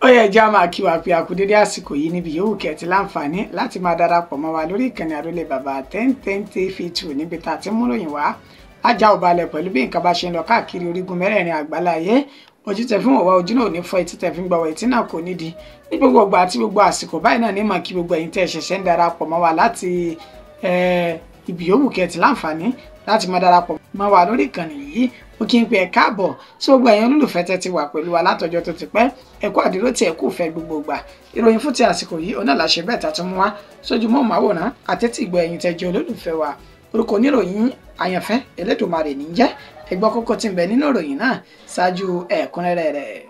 Ó yẹ jẹ́ àmà kí wàá pe àkúdédé àsìkò yìí níbi yòówù kẹ́ ti láǹfààní láti máa darapọ̀ mọ́ wa lórí ìkànnì àrólé bàbá 1010 TV2 níbi tá a ti mú ròyìn wá. Ajá ò balẹ̀ pẹ̀lú bí nǹkan bá ṣe ń lọ káàkiri orígun mẹ́rẹ̀ẹ̀rin àgbáláyé. Ojú tẹ fún ọwọ́ ojú náà ò ní fọ́, etí tẹ fi ń gbọ́wọ́ etí náà kò nídìí. Ní gbogbo ọgbà àti gbogbo àsìkò báyìí náà ní mọ̀ kí gbogbo ẹ̀yin tẹ́ ṣẹ̀ṣẹ̀ ń darapọ̀ mọ́ wa láti ibi yòówù kẹ́ ti láǹfààní láti máa darapọ̀ mọ́ wa lórí ìkànnì yìí. Ó kí n pè ẹ́ káàbọ̀ sí gbogbo ẹ̀yin olólùfẹ́ tẹ́ ti wà pẹ̀lú wa látọjọ́ tó ti pẹ́. Ẹ kú àdúró tí ẹ kú fẹ́ gbogbo ìgbà. Ìròyìn fún ti àsìkò yìí ọ̀nà làṣẹ bẹ́ẹ̀ ta tún mú wá sójú mọ́ màwòrán àtẹ́tí ìgbọ́ ẹ̀yin tẹ́ jẹ́ olólùfẹ́ wa. Orúkọ oníròyìn àyànfẹ́ Elédùmarè ní jẹ́. Ẹ gbọ́ kókó tí ń bẹ nínú ìròyìn náà ṣáájú ẹ̀kúnrẹ́rẹ́ rẹ̀.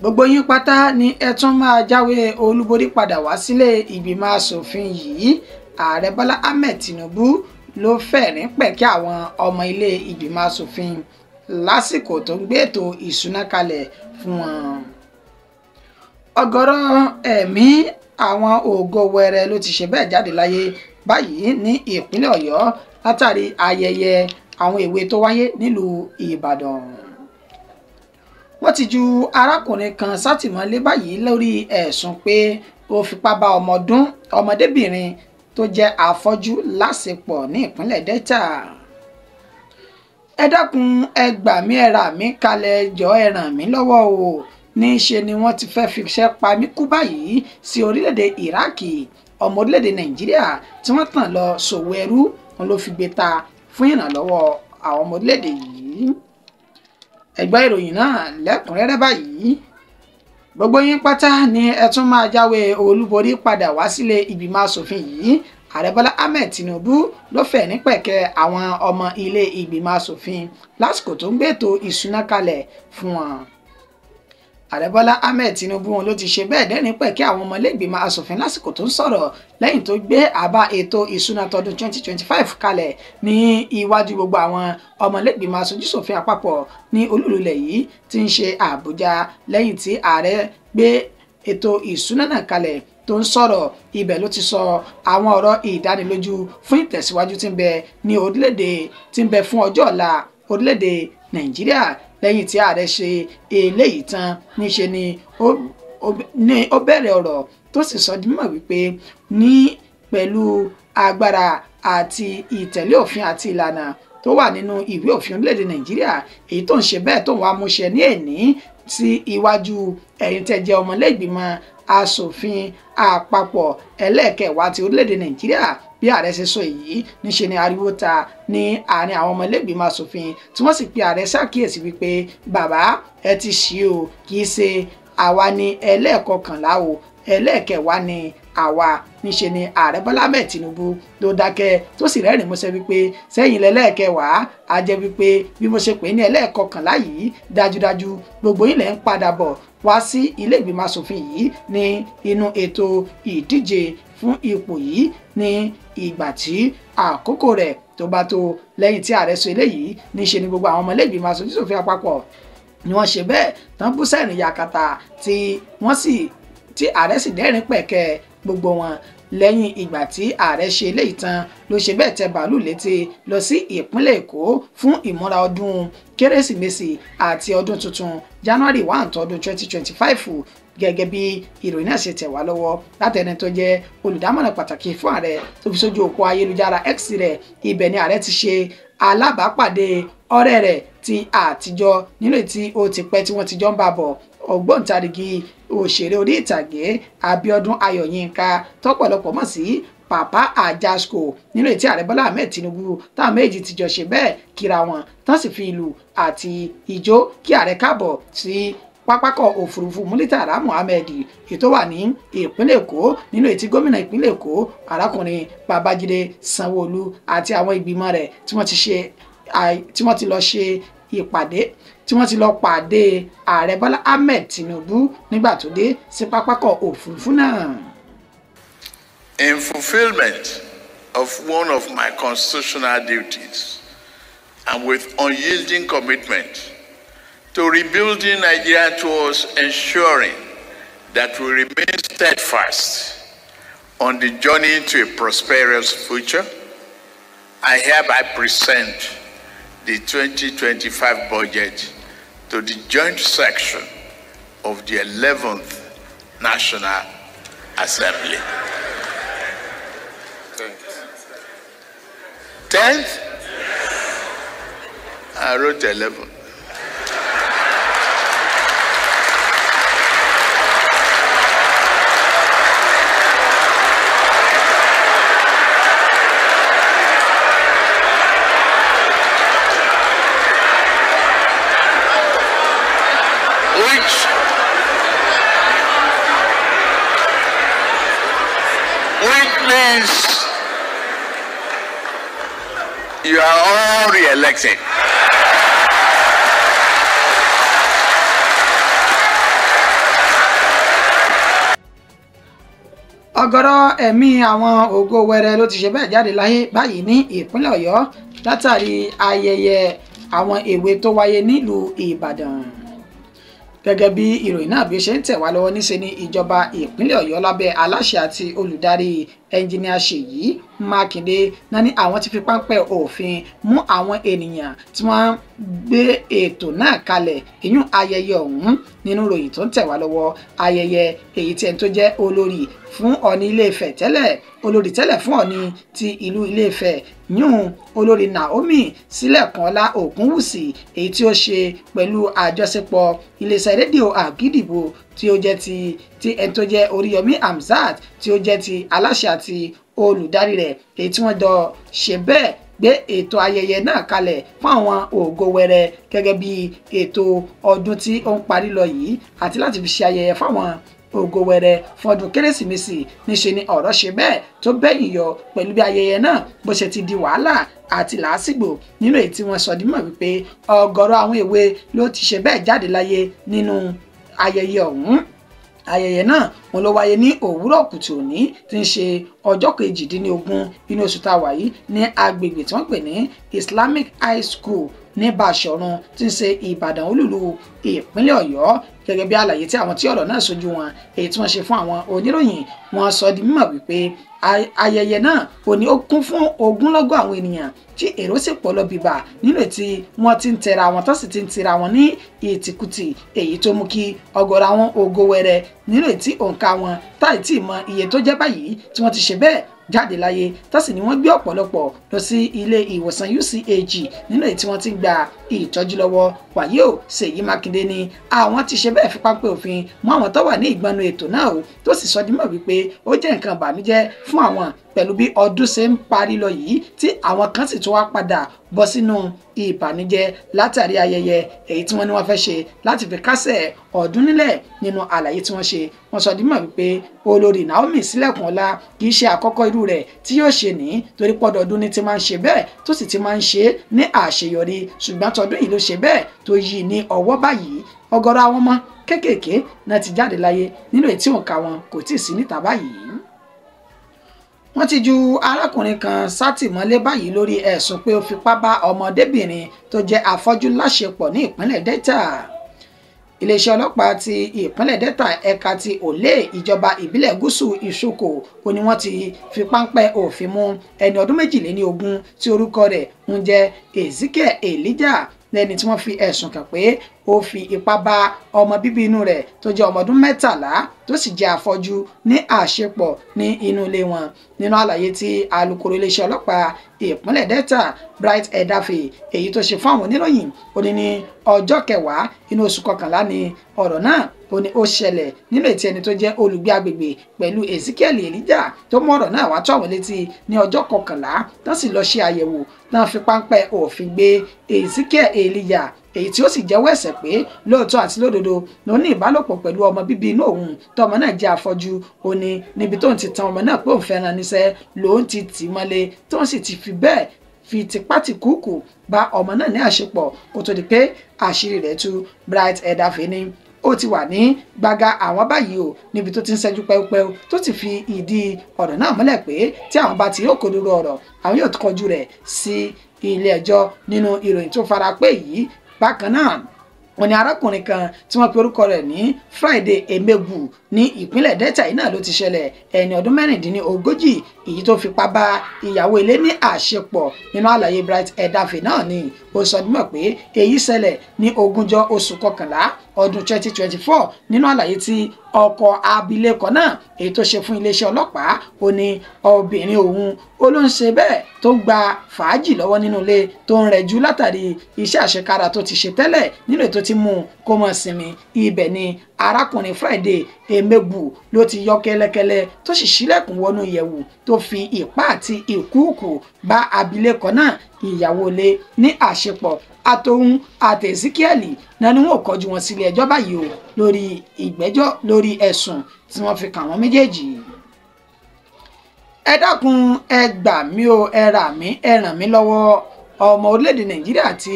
Gbogbo yín pátá ni ẹ tún máa jáwé olúborí padà wá sílé ìgbìmọ̀ asòfin yìí. Ààrẹ Bọ́lá Ahmed Tinubu ló fẹ̀rín pẹ̀kẹ́ àwọn ọmọ ilé ìgbìmọ̀ asòfin lásìkò tó ń gbé ètò ìṣúná kalẹ̀ fún wọn. Ọ̀gọ̀rọ̀ ẹ̀mí àwọn ògo wẹrẹ ló ti ṣe bẹ́ẹ̀ jáde láyé báyìí ní ìpínlẹ̀ Ọ̀yọ́ látàrí ayẹyẹ àwọn èwe tó wáyé nílùú Ìbàdàn. Wọ́n ti ju arákùnrin kan sátìmọ́lé báyìí lórí ẹ̀sùn pé ó fipá bá ọmọdébìnrin tó jẹ́ afọ́jú láṣepọ̀ ní ìpínlẹ̀ Delta. Ẹ dákun, ẹ gbà mí, ẹ rà mí kalẹ̀, jọ̀ọ́ ẹ ràn mí lọ́wọ́ o. Níṣe ni wọ́n ti fẹ́ fiṣẹ́ pa mí kú báyìí sí orílẹ̀-èdè Iraki. Ọmọ orílẹ̀-èdè Nàìjíríà tí wọ́n tàn lọ ṣòwò ẹrú wọn ló fi gbé ta fún ìrànlọ́wọ́ àwọn ọmọ orílẹ̀-èdè yìí. Ẹ gbọ́ ìròyìn náà lẹ́kùnrẹ́rẹ́ báyìí. Gbogbo yín pátá ni ẹ tún máa jáwé olúborí padà wá sílé ìgbìmọ̀ asòfin yìí. Ààrẹ Bọ́lá Ahmed Tinubu ló fẹ̀rín pẹ̀kẹ́ àwọn ọmọ ilé ìgbìmọ̀ asòfin lásìkò tó ń gbé ètò ìṣúná kalẹ̀ fún wọn. Ààrẹ Bọ́lá Ahmed Tinubu ló ti ṣe bẹ́ẹ̀ dẹ́rìn pẹ̀kẹ́ àwọn ọmọ ilé ìgbìmọ̀ asòfin lásìkò tó ń sọ̀rọ̀ lẹ́yìn tó gbé àbá ètò ìṣúná tọdún 2025 kalẹ̀ ní iwájú gbogbo àwọn ọmọ ilé ìgbìmọ̀ aṣojúṣòfin àpapọ̀ ní olúlulẹ̀ yìí tí ń ṣe Àbújá. Lẹ́yìn tí ààrẹ gbé ètò ìṣúná náà kalẹ̀ tó ń sọ̀rọ̀, ibẹ̀ ló ti sọ àwọn ọ̀rọ̀ ìdánilójú fún ìtẹ̀síwájú tí ń bẹ ní orílẹ̀-èdè tí ń bẹ fún ọjọ́ ọ̀la orílẹ̀-èdè Nàìjíríà. Lẹ́yìn tí ààrẹ ṣe eléyìí tán, níṣe ni ó bẹ̀rẹ̀ ọ̀rọ̀ tó sì sọ di mímọ̀ wípé ní pẹ̀lú agbára àti ìtẹ̀lé òfin àti ìlànà tó wà nínú ìwé òfin orílẹ̀-èdè Nàìjíríà, èyí tó ń ṣe bẹ́ẹ̀ tó ń wá múṣẹ ní èní sí iwájú ẹ̀yin tẹ́ jẹ́ ọmọlẹ́gbìmọ̀ asòfin àpapọ̀ ẹlẹ́ẹ̀kẹwàá ti orílẹ̀-èdè Nàìjíríà. Bí ààrẹ ṣe sọ èyí, níṣe ni ariwo ta ní àárín àwọn ọmọlẹ́gbìmọ̀ asòfin tí wọ́n sì pe ààrẹ ṣàkíyèsí wípé bàbá ẹ ti ṣí o, kì í ṣe àwa ni ẹlẹ́ẹ̀kọkànlá o, ẹlẹ́ẹ̀kẹwàá ni àwa. Níṣe ni ààrẹ Bọ́lá Ahmed Tinubu ló dákẹ́ tó sì rẹ́rìn músẹ́ wípé sẹ́yìn lẹ́lẹ́ẹ̀kẹwàá, á jẹ́ wípé bí mo ṣe pè ní ẹlẹ́ẹ̀kọkànlá yìí, dájúdájú gbogbo yín lẹ́ ń padà bọ̀ wá sí ilé ìgbìmọ̀ asòfin yìí ní inú ètò ìdíje fún ipò yìí ní ìgbà tí àkókò rẹ̀ tó bá tó. Lẹ́yìn tí ààrẹ sọ eléyìí, níṣe ni gbogbo àwọn ọmọ ilé ìgbìmọ̀ aṣojúṣòfin àpapọ̀ ni wọ́n ṣe bẹ́ẹ̀ tán bú sẹ́rìn yakata tí wọ́n sì tí ààrẹ sì dẹ́rìn pẹ̀kẹ́ gbogbo wọn. Lẹ́yìn ìgbà tí ààrẹ ṣe eléyìí tán ló ṣe bẹ́ẹ̀ tẹ bàálù létí lọ sí ìpínlẹ̀ Èkó fún ìmúra ọdún Kérésìmesì àti ọdún tuntun January 1 tọdún 2025 gẹ́gẹ́ bí ìròyìn náà ṣe tẹ̀ wá lọ́wọ́ látẹni tó jẹ́ olùdámọ̀ràn pàtàkì fún ààrẹ tó fi sójú òpó ayélujára X rẹ̀. Ibẹ̀ ni ààrẹ ti ṣe alábàápàdé ọ̀rẹ́ rẹ̀ ti àtijọ́ nínú tí ó ti pẹ́ tí wọ́n ti jọ ń bá bọ̀, ògbóǹtarìgì òṣèré orí ìtàgé Abíọ́dún Ayọ̀yínká tọ́pọ̀lọpọ̀ mọ̀ sí Papa Ajasco, nínú ètí ààrẹ Bọ́lá Ahmed Tinubu táwọn méjì ti jọ ṣe bẹ́ẹ̀ kíra wọn tán sì fi ìlú àti ìjó kí ààrẹ káàbọ̀ sí pápákọ̀ òfurufú Muritala Muhammed ètò wà ní ìpínlẹ̀ Èkó, nínú ètí gómìnà ìpínlẹ̀ Èkó arákùnrin Babájídé Sanwó-Olú àti àwọn ìgbìmọ̀ rẹ̀ tí wọ́n ti lọ ṣe ìpàdé tí wọ́n ti lọ pàdé ààrẹ Bọ́lá Ahmed Tinubu nígbà tó dé sí pápákọ̀ òfurufú náà. In fulfillment of one of my constitutional duties and with unyielding commitment to rebuilding Nigeria towards ensuring that we remain steadfast on the journey to a prosperous future, I hereby present the 2025 budget to the joint section of the 11th National Assembly. 10th? I wrote 11. Which means you are all re-elected. Ọ̀gọ̀rọ̀ ẹ̀mí àwọn ògo wẹrẹ ló ti ṣe bẹ́ẹ̀ jáde láyé báyìí ní ìpínlẹ̀ Ọ̀yọ́ látàrí ayẹyẹ àwọn èwe tó wáyé nílùú Ìbàdàn. Gẹ́gẹ́ bí ìròyìn náà bí ó ṣe ń tẹ̀ wá lọ́wọ́, níṣe ni ìjọba ìpínlẹ̀ Ọ̀yọ́ lábẹ́ aláṣẹ àti olùdarí ẹnjìníà Ṣèyí Mákindé náà ní àwọn ti fi páńpẹ́ òfin mú àwọn ènìyàn tí wọ́n gbé ètò náà kalẹ̀, ìyún ayẹyẹ ọ̀hún. Nínú ìròyìn tó ń tẹ̀ wá lọ́wọ́, ayẹyẹ èyí tí ẹni tó jẹ́ olórí fún Ọọ̀ni Ilé-Ifẹ̀ tẹ́lẹ̀, olórí tẹ́lẹ̀ fún Ọọ̀ni ti ìlú Ilé-Ifẹ̀, yún olórí Naomi Sílẹ̀kànlá Ògúnwùsì, èyí tí ó ṣe pẹ̀lú àjọṣepọ̀ iléeṣẹ́ rédíò Àgídìgbò tí ó jẹ́ ti ẹni tó jẹ́ Oríyọmí Hamzat tí ó jẹ́ ti aláṣẹ àti olùdarí rẹ̀, èyí tí wọ́n jọ ṣe bẹ́ẹ̀ gbé ètò ayẹyẹ náà kalẹ̀ fún àwọn ògo wẹrẹ gẹ́gẹ́ bí ètò ọdún tí ó ń parí lọ yìí àti láti fi ṣe ayẹyẹ fáwọn ògo wẹrẹ fún ọdún Kérésìmesì. Níṣe ni ọ̀rọ̀ ṣe bẹ́ẹ̀ tó bẹ́yìn yọ pẹ̀lú bí ayẹyẹ náà bó ṣe ti di wàhálà àti làásìgbò, nínú èyí tí wọ́n sọ dímọ̀ wípé ọ̀gọ̀rọ̀ àwọn èwe ló ti ṣe bẹ́ẹ̀ jáde láyé nínú ayẹyẹ ọ̀hún. Ayẹyẹ náà wọn ló wáyé ní òwúrọ̀ kùtù òní tí ń ṣe ọjọ́ 18 inú oṣù tá a wà yìí ní agbègbè tí wọ́n pè ní Islamic High School ní Bàṣọ̀run tí ń ṣe Ìbàdàn olúlu ìpínlẹ̀ Ọ̀yọ́. Gẹ́gẹ́ bí àlàyé tí àwọn tí ọ̀rọ̀ náà ṣojú wọn èyí tí wọ́n ṣe fún àwọn oníròyìn, wọ́n sọ di mímọ̀ wípé ayẹyẹ náà òní ó kún fún ogunlọ́gọ̀ àwọn ènìyàn tí èrò sì pọ̀ lọ bìbà nínú tí wọ́n ti ń tẹra wọn tó sì ti ń tira wọn ní ìtìkùtì, èyí tó mú kí ọ̀gọ̀rọ̀ àwọn ògo wẹrẹ nínú tí òǹkà wọn táì tí mọ iye tó jẹ́ báyìí tí wọ́n ti ṣe bẹ́ẹ̀ jáde láyé, tó sì ní wọ́n gbé ọ̀pọ̀lọpọ̀ lọ sí ilé ìwòsàn UCAG nínú èyí tí wọ́n ti ń gba ìtọ́jú lọ́wọ́. Wàyí o, Ṣèyí Mákindé ni àwọn ti ṣe bẹ́ẹ̀ fi pápẹ́ òfin mú àwọn tó wà ní ìgbọnnu ètò náà o, tó sì sọ dímọ̀ wípé ó jẹ́ nǹkan ìbànújẹ́ fún àwọn pẹ̀lú bí ọdún ṣe ń parí lọ yìí tí àwọn kan sì tún wá padà bọ́ sínú ìbànújẹ́ látàrí ayẹyẹ èyí tí wọ́n ní wọ́n fẹ́ ṣe láti fi kásẹ̀ ọdún nílẹ̀. Nínú àlàyé tí wọ́n ṣe, wọ́n sọ dímọ̀ wípé olórí Naomi Sílẹ̀kùnọlá kì í ṣe àkọ́kọ́ irú rẹ̀ tí yóò ṣe ní, torí pọ́dọọdún ní ti máa ń ṣe bẹ́ẹ̀ tó sì ti máa ń ṣe ní àṣeyọrí, ṣùgbọ́n tọdún yìí ló ṣe bẹ́ẹ̀ tó yí ní ọwọ́ báyìí. Ọ̀gọ̀rọ̀ àwọn ọmọ kéékèèké náà ti jáde láyé nínú èyí tí òǹkà wọn kò tíì sí níta báyìí. Wọ́n ti ju arákùnrin kan sátìmọ́lé báyìí lórí ẹ̀sùn pé ó fipá bá ọmọdébìnrin tó jẹ́ afọ́jú láṣepọ̀ ní ìpínlẹ̀ Delta. Iléeṣẹ́ ọlọ́pàá ti ìpínlẹ̀ Delta ẹ̀ka ti Olè ìjọba ìbílẹ̀ gúúsù Ìṣokò ó ní wọ́n ti fi páńpẹ́ òfin mú ẹni ọdún 22 tí orúkọ rẹ̀ ń jẹ́ Ezekiel Elijah, lẹ́ni tí wọ́n fi ẹ̀sùn kàn pé ó fi ipá bá ọmọ bíbí inú rẹ̀ tó jẹ́ ọmọ ọdún 13 tó sì jẹ́ afọ́jú ní àṣepọ̀ ní inú ilé wọn. Nínú àlàyé tí alukoro iléeṣẹ́ ọlọ́pàá ìpínlẹ̀ Delta Bright Edafe èyí tó ṣe fún àwọn oníròyìn, ó ní ní ọjọ́ kẹwàá inú oṣù kọkànlá ni ọ̀rọ̀ náà ó ní ó ṣẹlẹ̀ nínú ètí ẹni tó jẹ́ olùgbé agbègbè pẹ̀lú Ezekiel Elijah tó mú ọ̀rọ̀ náà wá tó àwọn létí ní ọjọ́ kọkànlá tán sì lọ ṣe àyẹ̀wò tán fi páńpẹ́ òfin gbé Ezekiel Elijah, èyí tí ó sì jẹ́wọ́ ẹ̀ṣẹ̀ pé lóòótọ́ àti lódodo ló ní ìbálòpọ̀ pẹ̀lú ọmọ bíbí inú òun tọmọ náà jẹ́ afọ́jú. Ó ní níbi tóun ti tan ọmọ náà pé òun fẹ́ràn níṣẹ́ lòun ti tì í mọ́lé tóun sì ti fi bẹ́ẹ̀ fi tipátìkúùkù bá ọmọ náà ní àṣepọ̀ kó tó di pé àṣírí rẹ̀ tú. Bright Edafe ní ó ti wà ní gbàgà àwọn báyìí o, níbi tó ti ń ṣẹ́jú pẹ́ẹ́pẹ́ẹ́ tó ti fi ìdí ọ̀rọ̀ náà múlẹ̀ pé tí àwọn bá ti rí òkodoro ọ̀rọ̀ àwọn yóò kọjú rẹ̀ sí ilé ẹjọ́. Nínú ìròyìn tó fara pé yìí bákan náà, wọ́n ní arákùnrin kan tí wọ́n pe orúkọ rẹ̀ ní Friday Emegbu ní ìpínlẹ̀ Delta yìí náà ló ti ṣẹlẹ̀, ẹni ọdún 36 èyí tó fipá bá ìyàwó ilé ní àṣepọ̀. Nínú àlàyé Bright Edafe náà ni ó sọ dímọ̀ pé èyí ṣẹlẹ̀ ní ogúnjọ́ oṣù kọkànlá ọdún 2024. Nínú àlàyé tí ọkọ abilékọ náà èyí tó ṣe fún iléeṣẹ́ ọlọ́pàá, ó ní obìnrin òun ó ló ń ṣe bẹ́ẹ̀ tó ń gba fàájì lọ́wọ́ nínú ilé tó ń rẹjú látàrí iṣẹ́ àṣekára tó ti ṣe tẹ́lẹ̀ nínú ètò tí mú kó mọ̀ sinmi. Ibẹ̀ ni arákùnrin Friday Emegbu ló ti yọ kẹ́lẹ́kẹ́lẹ́ tó sì ṣílẹ̀kùn wọnú ìyẹ̀wù tó fi ipá àti ìkúùkù bá abilékọ náà ìyàwó ilé ní àṣepọ̀. Àtòun àti Ezekiel náà ni wọn ò kọjú wọn sílé ẹjọ́ báyìí o lórí ìgbẹ́jọ́ lórí ẹ̀sùn tí wọ́n fi kàn wọ́n méjèèjì. Ẹ dákun, ẹ gbà mí o, ẹ rà mí, ẹ ràn mí lọ́wọ́. Ọmọ orílẹ̀-èdè Nàìjíríà tí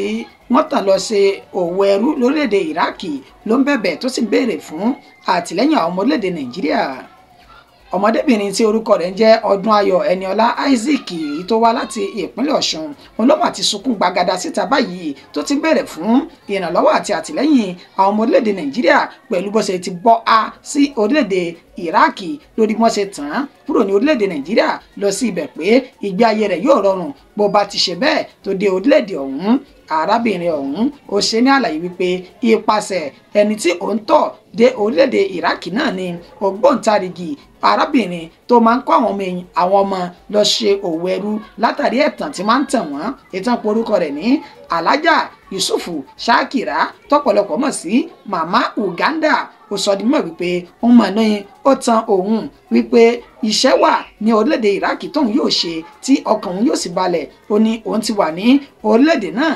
wọ́n tàn lọ ṣe òwò ẹrú lórílẹ̀-èdè Iraki ló ń bẹ̀bẹ̀ tó sì ń béèrè fún àtìlẹ́yìn àwọn ọmọ orílẹ̀-èdè Nàìjíríà. Ọmọdébìnrin tí orúkọ rẹ̀ ń jẹ́ Ọdúnayọ̀ Ẹniọlá Isaac tó wá láti ìpínlẹ̀ Ọ̀ṣun òun ló mà ti sunkún gbagada síta báyìí tó ti ń bẹ̀rẹ̀ fún ìrànlọ́wọ́ àti àtìlẹ́yìn àwọn ọmọ orílẹ̀-èdè Nàìjíríà pẹ̀lú bó ṣe ti bọ́ a sí orílẹ̀-èdè Iraki lórí bí wọ́n ṣe tàn án kúrò ní orílẹ̀-èdè Nàìjíríà lọ sí ibẹ̀ pé ìgbé ayé rẹ̀ yóò rọrùn bó bá ti ṣe bẹ́ẹ̀ tó dé orílẹ̀-èdè ọ̀hún. Arábìnrin ọ̀hún ó ṣe ní àlàyé wípé ipasẹ̀ ẹni tí òun tọ̀ dé orílẹ̀-èdè Iraki náà ni ògbóǹtarìgì arábìnrin tó máa ń kó àwọn ọmọ lọ ṣe òwò ẹrú látàrí ẹ̀tàn tí máa ń tàn wọ́n. Ìtàn porúkọ rẹ̀ ní Alhaja Yusufu Shakira tọ́pọ̀lọpọ̀ mọ̀ sí Mama Uganda. Ó sọ di mímọ̀ wípé òun mọ̀ ní ó tan òun wípé iṣẹ́ wà ní orílẹ̀-èdè Iraki tóun yóò ṣe tí ọkàn òun yóò sì balẹ̀. Ó ní òun ti wà ní orílẹ̀-èdè náà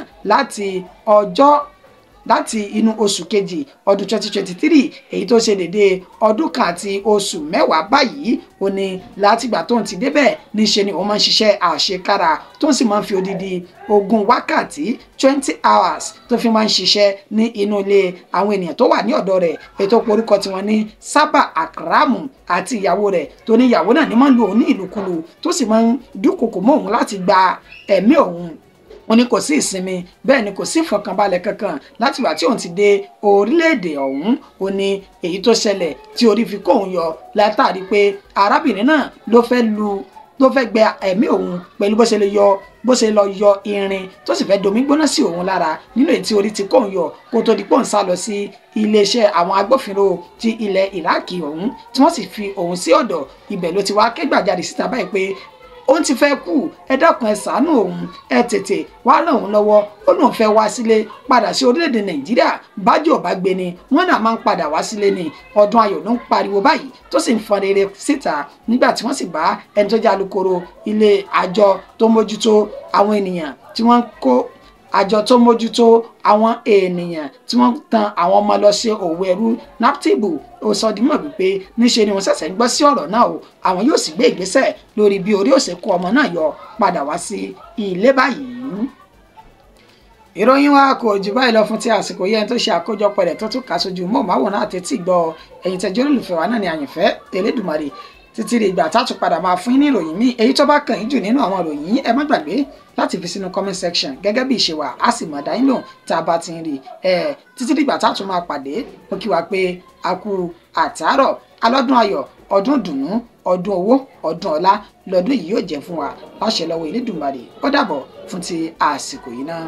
láti inú oṣù kejì ọdún 2023 èyí tó ṣe dédé ọdún kan àti oṣù mẹ́wàá báyìí. Ó ní látìgbà tóun ti débẹ̀ níṣe ni òun máa ń ṣiṣẹ́ àṣekára tó sì máa ń fi odidi 20 wákàtí 20 hours tó fi máa ń ṣiṣẹ́ ní inú ilé àwọn ènìyàn tó wà ní ọ̀dọ̀ rẹ̀. Ètò orúkọ tiwọn ní Sábà Akramu àti ìyàwó rẹ̀ tó ní ìyàwó náà ní máa ń lu òun ní ìlùkulù tó sì máa ń dúnkokò mọ́ òun láti gba ẹ̀mí òun. Ó ní kò sí ìsinmi bẹ́ẹ̀ ni kò sí ìfọ̀kànbalẹ̀ kankan látìgbà tí òun ti dé orílẹ̀-èdè ọ̀hún. Ó ní èyí tó ṣẹlẹ̀ tí orí fi kó òun yọ látàrí pé arábìnrin náà ló fẹ́ gbẹ ẹ̀mí òun pẹ̀lú bó ṣe lọ yọ irin tó sì fẹ́ domi gbóná sí òun lára nínú èyí tí orí ti kó òun yọ kó tó di pé òun sá lọ sí iléeṣẹ́ àwọn agbófinró ti ilẹ̀ Iraki ọ̀hún tí wọ́n sì fi òun sí ọ̀dọ̀. Ibẹ̀ ló ti wá ké gbàjarè síta báyìí pé òun ti fẹ́ kú, ẹ dákun ẹ ṣàánú òun, ẹ tètè wá ràn òun lọ́wọ́. Ó lóun fẹ́ wá sílé padà sí orílẹ̀-èdè Nàìjíríà, bájú ọ̀bá gbé ni wọ́n náà máa ń padà wá sílé ni. Ọdún Ayọ̀ ló ń pariwo báyìí tó sì ń fọn rere síta nígbà tí wọ́n sì bá ẹni tó jẹ́ alukoro ilé àjọ tó mójútó àwọn ènìyàn tí wọ́n kó àjọ tó mójútó àwọn ènìyàn tí wọ́n tan àwọn ọmọ lọ ṣe òwò ẹrú NAPTIP. Ó sọ di mímọ̀ wípé níṣe ni wọ́n ṣẹ̀ṣẹ̀ ń gbọ́ sí ọ̀rọ̀ náà o, àwọn yóò sì gbé ìgbésẹ̀ lórí bí orí òṣè kó ọmọ náà yọ padà wá sí ilé báyìí. Ìròyìn wa kò jù báyìí lọ fún ti àsìkò yẹn tó ṣe àkójọpọ̀ rẹ̀ tó tún kà sójú mọ́ọ̀máwòrán àti tí gbọ́. Ẹ̀yin tẹ́jọ́ olólùfẹ́ wa náà ni àyànfẹ́ Elédùmarè títí di ìgbà tá a tún padà máa fún yín ní ìròyìn míì. Èyí tó bá kàn yín jù nínú àwọn ìròyìn yín, ẹ má gbàgbé láti fi sínú comment section gẹ́gẹ́ bí ìṣe wa, a sì mọ̀ dá yín lóhùn tá a bá ti ń rí ẹ. Títí dìgbà tá a tún máa pàdé, mo kí wa pé a kú àtàárọ̀, alọ́dún ayọ̀, ọdún ìdùnnú, ọdún owó, ọdún ọlá lọ́dún yìí yóò jẹ́ fún wa láṣẹ lọ́wọ́ Elédùmarè. Ó dàbọ̀ fún ti àsìkò yìí náà.